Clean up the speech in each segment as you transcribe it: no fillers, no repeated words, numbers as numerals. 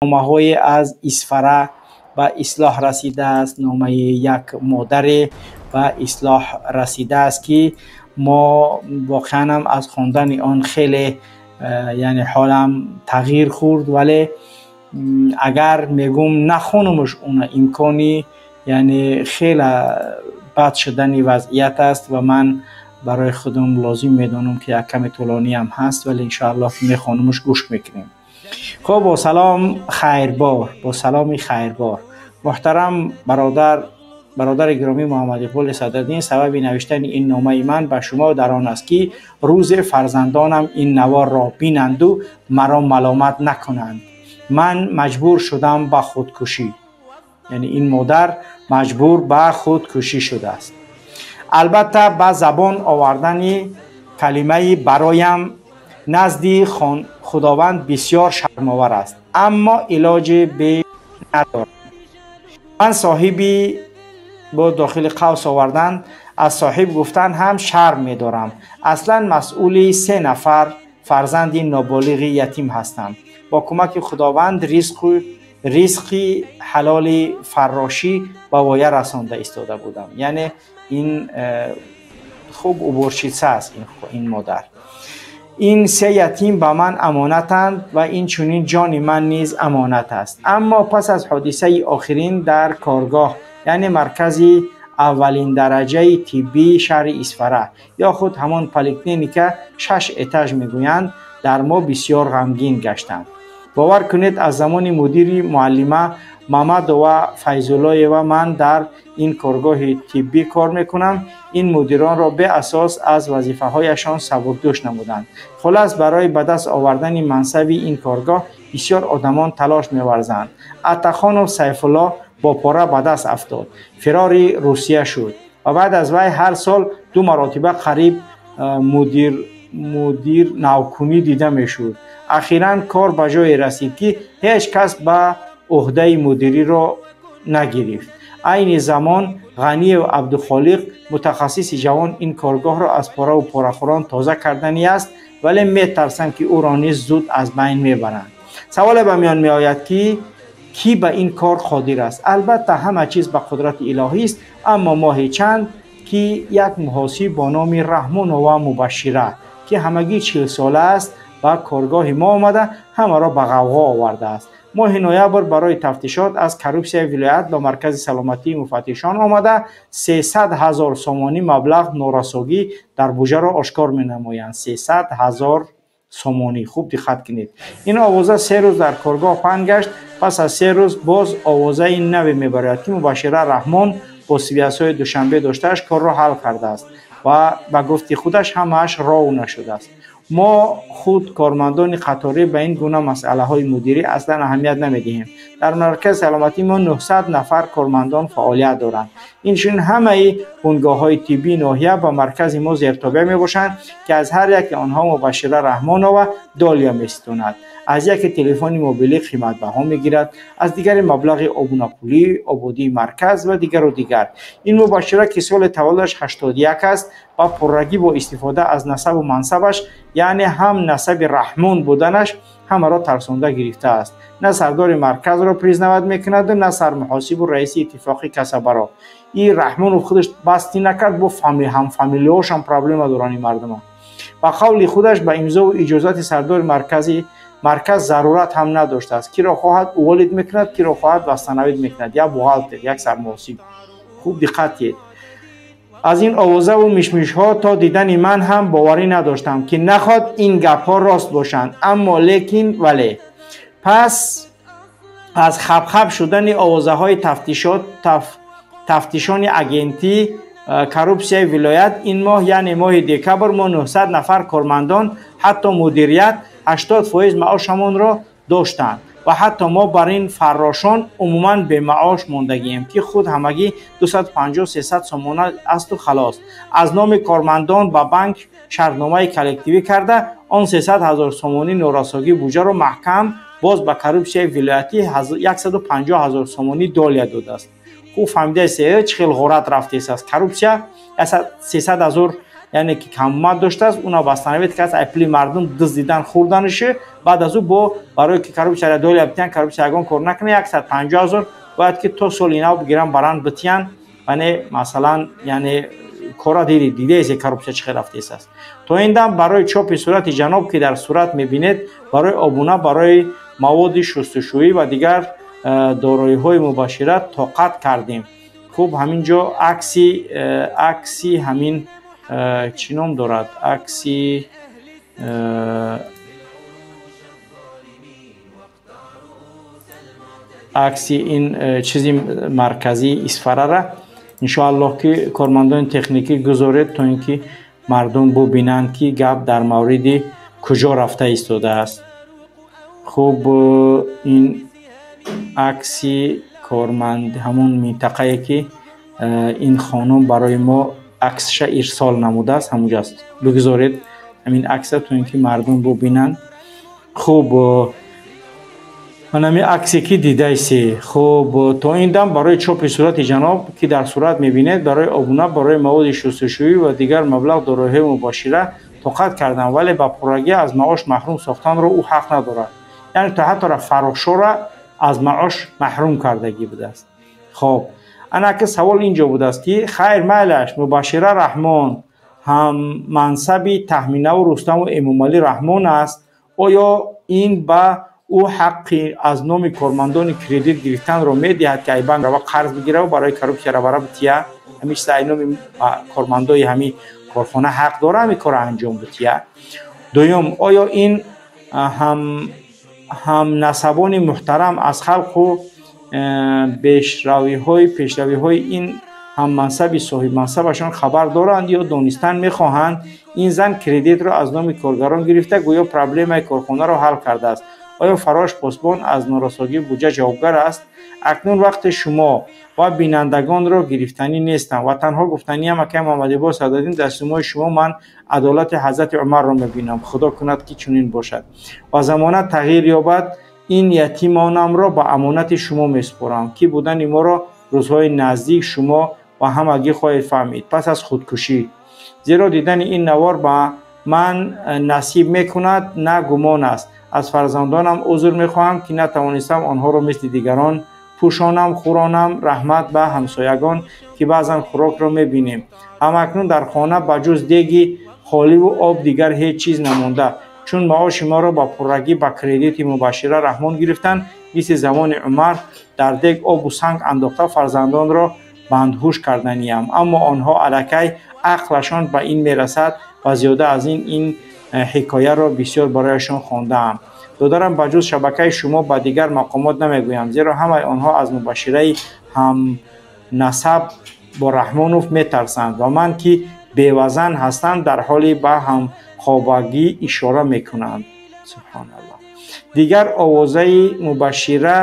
Номаҳое аз Исфара ба ислоҳ расидааст. Номаи як модаре ба ислоҳ расидааст, ки мо воқеанам аз хондани он хеле яъне ҳолам тағйир хӯрд, вале агар мегӯм нахонумш уна, имкони яъне хеле бад шудани вазъият аст ва ман барои худам лозим медонам, ки як каме тӯлониам ҳаст, вале иншоаллоҳ мехонумш, гӯш мекунем. Хуб, бо салом хайрбор, бо саломи хайрбор. Муҳтарам бародар, бародари гиромӣ Муҳаммад Иқболи Садриддин, сабаби навиштани ин номаи ман ба шумо дар он аст, ки рӯзе фарзандонам ин наворро бинанду маро маломат накунанд. Ман маҷбур шудам ба худкушӣ. Яъне ин модар маҷбур ба худкушӣ шудааст. Албатта, ба забон овардани калимаи бароям назди Худованд бисёр шармовар аст, аммо илоҷи бе надорам. Ман соҳиби бо дохили қавс овардан, аз соҳиб гуфтан ҳам шарм медорам. Аслан масъули се нафар фарзанди ноболиғи ятим ҳастам. Бо кӯмаки Худованд ризқи ҳалоли фаррошӣ ба воя расонда истода будам. Яъне ин хуб уборщица аст ин модар. Ин се ятим ба ман амонатанд ва инчунин ҷони ман низ амонат аст. Аммо пас аз ҳодисаи охирин дар коргоҳ, яъне маркази аввалиндараҷаи тиббии шаҳри Исфара ё худ ҳамон поликлиника шаш этаж мегӯянд, дар мо бисёр ғамгин гаштанд. Бовар кунед, аз замони мудири муаллима Мамадова Файзуллоева ман дар ин коргоҳи тиббӣ кор мекунам, ин мудиронро беасос аз вазифаҳояшон сабукдӯш намуданд. Хулас, барои ба даст овардани мансаби ин коргоҳ бисёр одамон талош меварзанд. Атахонов Сайфулло бо пора ба даст афтод, фирори Русия шуд ва баъд аз вай ҳар сол ду маротиба қариб мудир навкунӣ дида мешуд. Ахиран кор ба ҷое расид, ки ҳеҷ кас ба ӯҳдаи мудириро нагирифт. Айни замон Ғаниев Абдухолиқ, мутахассиси ҷавон, ин коргоҳро аз пораву порахӯрон тоза карданӣ аст, вале метарсам, ки ӯро низ зуд аз байн мебаранд. Саволе ба миён меояд, ки кӣ ба ин кор қодир аст? Албатта, ҳама чиз ба қудрати илоҳист, аммо моҳи чанд ки як муҳосиб бо номи Раҳмонова Мубашшира, ки ҳамагӣ 40сола аст, ба коргоҳи мо омада, ҳамаро ба ғавғо овардааст. Моҳи ноябр барои тафтишот аз коррупсияи вилоят ба маркази саломатии муфаттишон омада, 300 000 сомонӣ маблағ норасогӣ дар буҷаро ошкор менамоянд. 300 000 сомонӣ, хуб диққат кунед. Ин овоза 3 рӯз дар коргоҳ паҳн гашт. Пас аз 3 рӯз боз овозаи наве мебарояд, ки Мубашшира Раҳмон бо связь ҳои Душанбе доштааш корро ҳал кардааст ва ба гуфти худаш ҳамааш ров нашудааст. Мо худ кормандони қаторӣ ба ин гуна масъалаҳои мудирӣ аслан аҳамият намедиҳем. Дар маркази саломатӣ мо 900 нафар кормандон фаъолият доранд. Инчунин ҳамаи бунгоҳҳои тиббии ноҳия ба маркази мо зертобеъ мебошанд, ки аз ҳар яке онҳо Мубашшира Раҳмонова долия меситонад. Аз яке телефони мобилӣ қиматбаҳо мегирад, аз дигаре маблағи обунапулӣ, ободии марказ ва дигару дигар. Ин Мубашшира, ки соли таваллудаш 81 аст, ба пуррагӣ бо истифода аз насабу мансабаш, яъне ҳам насаби Раҳмон буданаш, ҳамаро тарсонда гирифтааст. На сардори марказро признавать мекунаду, на сармуҳосибу раиси иттифоқи касабаро. И Раҳмонов худаш басти накард, бо ҳамфамилиҳошам проблема доранд ин мардума. Ба қавли худаш, ба имзову иҷозати сардори марказ зарурат ҳам надоштааст. Киро хоҳад, уволить мекунад, киро хоҳад, восстановить мекунад. Як бухгалтер, як сармуҳосиб. Хуб диққат диҳед. Аз ин овозаву мишмишҳо то дидани ман ҳам боварӣ надоштам, ки нахоҳад ин гапҳо рост бошанд. Аммо лекин вале пас аз хабхаб шудани овозаҳои тафтишони агентӣ коррупсияи вилоят, ин моҳ, яъне моҳи декабр, мо 900 нафар кормандон, ҳатто мудирият 80% маошамонро доштанд ва ҳатто мо бар ин фаррошон умуман бемаош мондагием, ки худ ҳамагӣ 250-300 сомона асту халос. Аз номи кормандон ба банк шартномаи коллективӣ карда, он 300 ҳазор сомонӣ норасогии буҷаро маҳкам боз ба коррупсияи вилоятӣ 150 ҳазор сомонӣ долия додааст. Хуб фаҳмидаест, чӣ хел ғорат рафтест коррупсия 300 ҳазор. Яъне ки камомад доштааст, уна восстановить кардааст, ай пули мардум дуздидан, хӯрданаши. Баъд аз ӯ бо барое ки коррупсияра доля битиян, коррупсия ягон кор накунад, 150 000 бояд ки то соли нав бигиран, баранд, битиян. Яъне, масалан, яъне кора диди, дидаесе, коррупсия чӣ хел рафтааст. То ин дам барои чопи сурати ҷаноб, ки дар сурат мебинед, барои обуна, барои маводи шустушӯӣ ва дигар дороиҳои Мубашира тоқат кардем. Хуб, ҳамин ҷо акси ҳамин чӣ ном дорад, акси ин чизи марказии Исфарара, иншоаллоҳ, ки кормандони техникӣ гузоред, то ин ки мардум бубинанд, ки гап дар мавриди куҷо рафта истодааст. Хуб, ин акси корманд ҳамон минтақае, ки ин хонум барои мо аксша ирсол намудааст, ҳамунҷоаст. Бигузоред ҳамин акса, то ин ки мардум бубинанд. Хуб, манами аксе, ки дидаисе. Хуб, то ин дам барои чопи сурати ҷаноб, ки дар сурат мебинед, барои обуна, барои маводи шустушӯӣ ва дигар маблағ дороиҳои Мубошира тоқат кардам, вале ба пуррагӣ аз маош маҳрум сохтанро ӯ ҳақ надорад. Яъне то ҳатто фарошора аз маош маҳрум кардагӣ будааст. Хоб, анаки савол инҷо будааст, ки хайр, майлаш, Мубашира Раҳмон ҳам мансаби Таҳминаву Рустаму Эмомалӣ Раҳмон аст. Оё ин ба ӯ ҳаққи аз номи кормандони кредит гирифтанро медиҳад, ки ай банк рава, қарз бигира, барои коррупсия равара бития? Ҳамин чиза ай номи кормандои ҳамин корхона ҳақ дора ҳамин корро анҷом бития? Дуюм, оё ин ҳамнасабони муҳтарам аз халқу пешравиҳои ин ҳаммансаби соҳибмансабашон хабар доранд ё донистан мехоҳанд? Ин зан кредитро аз номи коргарон гирифта, гӯё проблемаи корхонаро ҳал кардааст. Оё фарош посбон аз норасогии буҷа ҷавобгар аст? Акнун вақти шумо ва бинандагонро гирифтанӣ нестам ва танҳо гуфтаниам, акай Муҳаммадиқбол Саъдаддин, дар симои шумо ман адолати ҳазрати Умарро мебинам. Худо кунад, ки чунин бошад ва замона тағйир ёбад. Ин ятимонамро ба амонати шумо месупорам, ки будани моро рӯзҳои наздик шумо ва ҳамагӣ хоҳед фаҳмид пас аз худкушӣ, зеро дидани ин навор ба ман насиб мекунад, на гумон аст. Аз фарзандонам узр мехоҳам, ки натавонистам онҳоро мисли дигарон пӯшонам, хӯронам. Раҳмат ба ҳамсоягон, ки баъзан хӯрокро мебинем. Ҳамакнун дар хона ба ҷуз деги холиву об дигар ҳеҷ чиз намонда, чун маоши моро ба пуррагӣ ба кредити Мубашира Раҳмон гирифтанд. Мисли замони Умар дар дег обу санг андохта, фарзандонро бандҳуш карданиям, аммо онҳо аллакай ақлашон ба ин мерасад ва зиёда аз ин ин ҳикояро бисёр барояшон хондаам. Додарам, ба ҷуз шабакаи шумо ба дигар мақомот намегӯям, зеро ҳамаи онҳо аз Мубашираи ҳамнасаб бо Раҳмонов метарсанд ва ман, ки бевазан ҳастам, дар ҳоли ба ҳамхобагӣ ишора мекунанд. Субҳоналлоҳ. Дигар овозаи Мубашира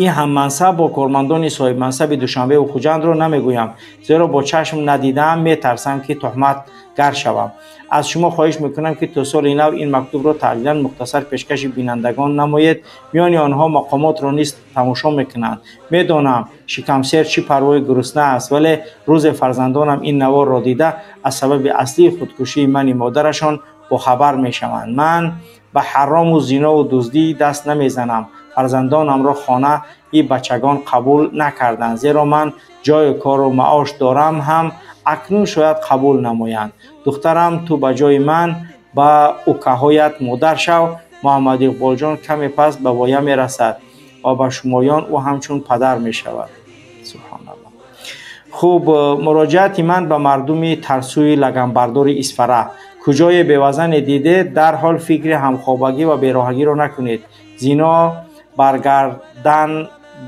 ин ҳаммансаб бо кормандони соҳибмансаби Душанбеву Хуҷандро намегӯям, зеро бо чашм надидаам, метарсам, ки туҳматгар шавам. Аз шумо хоҳиш мекунам, ки то соли нав ин мактубро таҳлилан мухтасар пешкаши бинандагон намоед. Миёни онҳо мақомотро низ тамошо мекунанд. Медонам, шикамсер чӣ парвои гурусна аст, вале рӯзе фарзандонам ин наворро дида, аз сабаби аслии худкушии мани модарашон бохабар мешаванд. Ман ба ҳарому зинову дуздӣ даст намезанам. Фарзандонамро хонаи бачагон қабул накарданд, зеро ман ҷойу кору маош дорам, ҳам акнун шояд қабул намоянд. Духтарам, ту ба ҷои ман ба укаҳоят модар шав. Муҳаммадиқболҷон каме пас ба воя мерасад ва ба шумоён ӯ ҳамчун падар мешавад. Субҳоналлоҳ. Хуб, муроҷиати ман ба мардуми тарсӯи лаганбардори Исфара: куҷое бевазане дидед, дарҳол фикри ҳамхобагӣ ва бероҳагиро накунед. Зино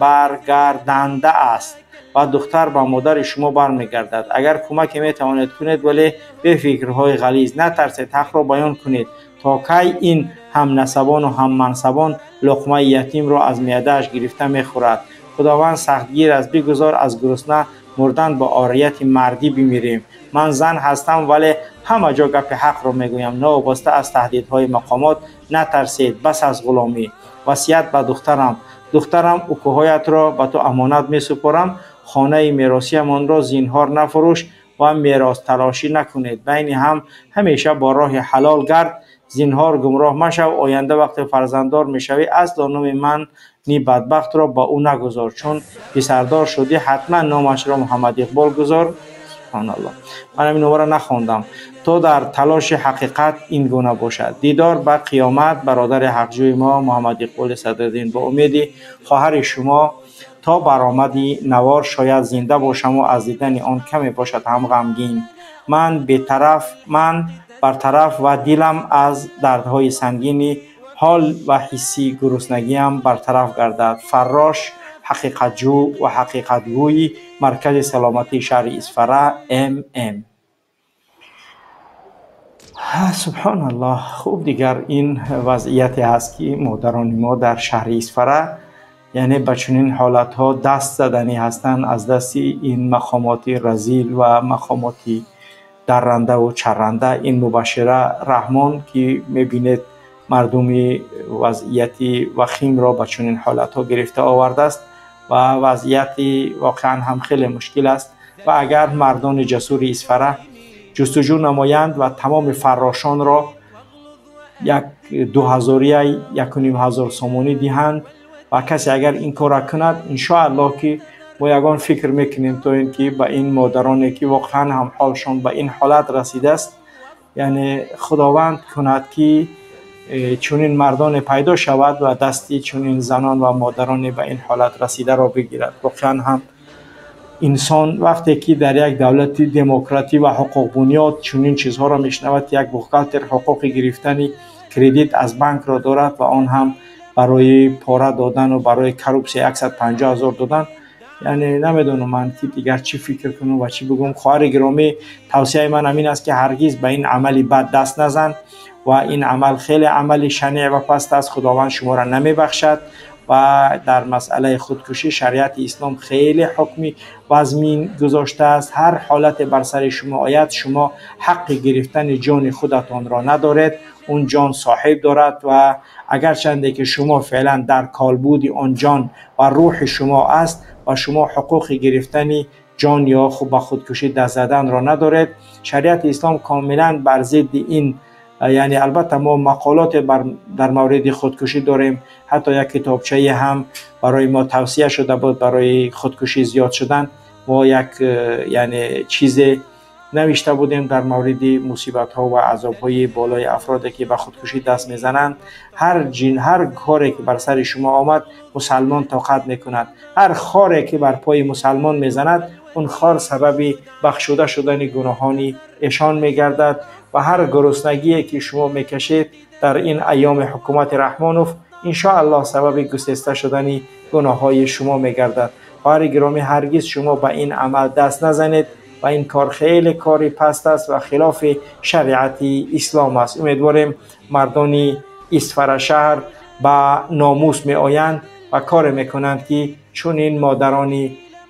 баргарданда аст ва духтар ба модари шумо бармегардад. Агар кӯмаке метавонед, кунед, вале бе фикрҳои ғализ. Натарсед, ҳақро баён кунед. То кай ин ҳамнасабону ҳаммансабон луқмаи ятимро аз меъдааш гирифта мехӯрад? Худованд сахтгир аст. Бигузор аз гурусна мурдан бо орияти мардӣ бимирем. Ман зан ҳастам, вале ҳама ҷо гапи ҳақро мегӯям, новобаста аз таҳдидҳои мақомот. Натарсед, бас аз ғуломӣ. Васият ба духтарам: духтарам, укуҳоятро ба ту амонат месупорам. Хонаи меросиямонро зинҳор нафурӯш ва меросталошӣ накунед. Байни ҳам ҳамеша бо роҳи ҳалол гард, зинҳор гумроҳ машав. Оянда вақте фарзанддор мешавӣ, асло номи мани бадбахтро ба ӯ нагузор. Чун писардор шудӣ, ҳатман номашро Муҳаммад Иқбол гузор. Субҳоналлоҳ, ман ҳамин номаро нахондам. То дар талоши ҳақиқат ин гуна бошад. Дидор ба қиёмат, бародари ҳақҷӯи мо Муҳаммад Иқболи Садриддин. Бо умеди хоҳари шумо то баромади навор шояд зинда бошаму аз дидани он каме бошад ҳам ғамгин. Ман бетараф, ман бартараф ва дилам аз дардҳои сангини ҳол ва ҳисси гуруснагиам бартараф гардад. Фаррош, ҳақиқатҷӯ ва ҳақиқатгӯи маркази саломатии шаҳри Исфара ММ. Субҳоналлоҳ. Хуб, дигар ин вазъияте ҳаст, ки модарони мо дар шаҳри Исфара яъне ба чунин ҳолатҳо даст заданӣ ҳастанд аз дасти ин мақомоти разил ва мақомоти даррандаву чарранда. Ин Мубашшира Раҳмон, ки мебинед, мардуми вазъияти вахимро ба чунин ҳолатҳо гирифта овардааст ва вазъияти воқеан ҳам хеле мушкил аст. Ва агар мардони ҷасури Исфара ҷустуҷӯ намоянд ва тамоми фаррошонро як дуҳазория, 1500 сомонӣ диҳанд ва касе агар ин корро кунад, иншоаллоҳ, ки мо ягон фикр мекунем, то ин ки ба ин модароне, ки воқеан ҳам ҳолшон ба ин ҳолат расидааст, яъне Худованд кунад, ки чунин мардоне пайдо шавад ва дасти чунин занон ва модароне ба ин ҳолат расидаро бигирад. Воқеан ҳам инсон вақте ки дар як давлати демократӣ ва ҳуқуқбунёд чунин чизҳоро мешунавад, як бухгалтер ҳуқуқи гирифтани кредит аз банкро дорад ва он ҳам барои пора додану барои коррупсия 150 ҳазор додан, яъне намедонам ман ки дигар чӣ фикр кунам ва чӣ бигӯм. Хоҳари гиромӣ, тавсияи ман ҳамин аст, ки ҳаргиз ба ин амали бад даст назан ва ин амал хеле амали шанеъ ва паст аст. Худованд шуморо намебахшад. Ва дар масъалаи худкушӣ шариати ислом хеле ҳукми вазмин гузоштааст. Ҳар ҳолате бар сари шумо ояд, шумо ҳаққи гирифтани ҷони худатонро надоред. Он ҷон соҳиб дорад ва агарчанде ки шумо феълан дар калбуди он ҷон ва рӯҳи шумо аст ва шумо ҳуқуқи гирифтани ҷон ё ба худкушӣ даст заданро надоред. Шариати ислом комилан бар зидди ин, яъне албатта мо мақолоте дар мавриди худкушӣ дорем, ҳатто як китобчае ҳам барои мо тавсия шуда буд барои худкушӣ зиёд шудан. Мо як яъне чизе навишта будем дар мавриди мусибатҳо ва азобҳои болои афроде, ки ба худкушӣ даст мезананд. Ҳар ҷин, ҳар коре ки бар сари шумо омад, мусалмон тоқат мекунад. Ҳар хоре ки бар пои мусалмон мезанад, он хор сабаби бахшуда шудани гуноҳони эшон мегардад. Ва ҳар гуруснагие ки шумо мекашед дар ин айёми ҳукумати Раҳмонов, иншоаллоҳ, сабаби гусеста шудани гуноҳҳои шумо мегардад. Хоҳари гиромӣ, ҳаргиз шумо ба ин амал даст назанед ва ин кор хеле кори паст аст ва хилофи шариати ислом аст. Умедворем, мардони Исфарашаҳр ба номус меоянд ва коре мекунанд, ки чунин модарони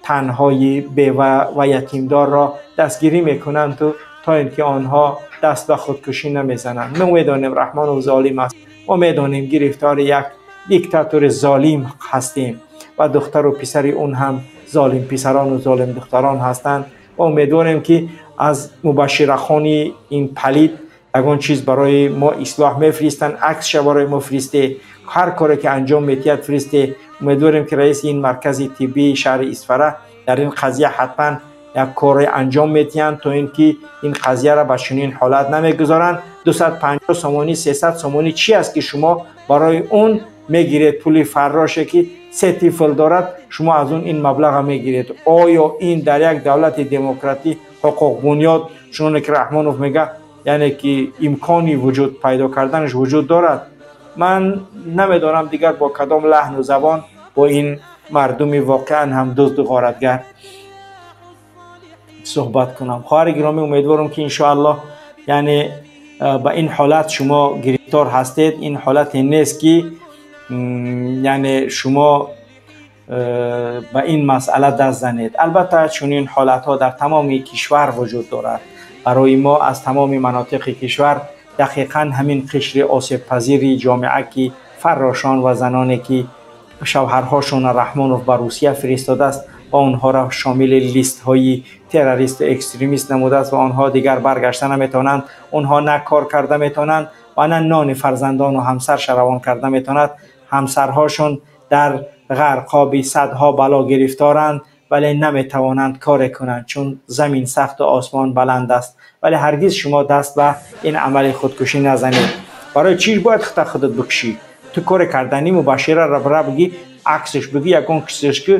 танҳои бева ва ятимдорро дастгирӣ мекунанду то ин ки онҳо даст ба худкушӣ намезананд. Мо медонем, Раҳмонов золим аст. Мо медонем, гирифтори як диктатори золим ҳастем ва духтару писари он ҳам золим писарону золим духтарон ҳастанд. Ва умедворем, ки аз Мубашширахони ин палид ягон чиз барои мо ислоҳ мефиристанд. Аксша барои мо фиристе, ҳар коре ки анҷом метиҳад, фиристе. Умедворем, ки раиси ин маркази тиббии шаҳри Исфара дар ин қазия ҳатман як коре анҷом метиҳанд, то ин ки ин қазияро ба чунин ҳолат намегузоранд. 250 сомонӣ, 300 сомонӣ чи аст, ки шумо барои он мегиред? Пули фарроше, ки се тифл дорад, шумо аз он ин маблаға мегиред. Оё ин дар як давлати демократӣ, ҳуқуқбунёд, чуноне ки Раҳмонов мега, яъне ки имкони вуҷуд пайдо карданаш вуҷуд дорад? Ман намедонам дигар бо кадом лаҳну забон бо ин мардуми воқеан ҳам дузду ғоратгар суҳбат кунам. Хоҳари гиромӣ, умедворам, ки иншоаллоҳ, яъне ба ин ҳолат шумо гирифтор ҳастед, ин ҳолате нест, ки яъне шумо ба ин масъала даст занед. Албатта, чунин ҳолатҳо дар тамоми кишвар вуҷуд дорад. Барои мо аз тамоми манотиқи кишвар дақиқан ҳамин қишри осебпазири ҷомеа, ки фаррошон ва заноне, ки шавҳарҳошонро Раҳмонов ба Русия фиристодааст, ва онҳоро шомили листҳои террористу экстремист намудааст ва онҳо дигар баргашта наметавонанд. Онҳо на кор карда метавонанд ва на нони фарзандону ҳамсарша равон карда метавонад. Ҳамсарҳошон дар ғарқоби садҳо бало гирифторанд, вале наметавонанд коре кунанд, чун замин сахту осмон баланд аст. Вале ҳаргиз шумо даст ба ин амали худкушӣ назанед. Барои чӣ бояд хута худат бикушӣ? Ту коре карданӣ, Мубашшира бира бигӣ, аксаш бигӣ, ягон кисаш ки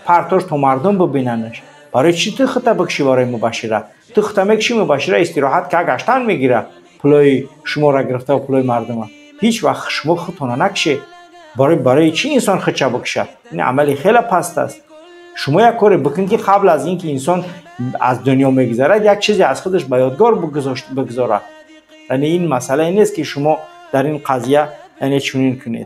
партош, то мардум бибинанаш. Барои чӣ ту хута бикушӣ? Барои Мубашшира ту хута мекушӣ, Мубашшира истироҳат ка гаштан мегира, пулои шуморо гирифта ва пулои мардума. Ҳеҷ вақт шумо худтона накушед. Барои чӣ инсон худша бикушад? Ин амали хеле паст аст. Шумо як коре бикунед, ки қабл аз ин ки инсон аз дунё мегузарад, як чизе аз худаш ба ёдгор бигузорад. Яъне ин масъалае нест, ки шумо дар ин қазия яъне чунин кунед.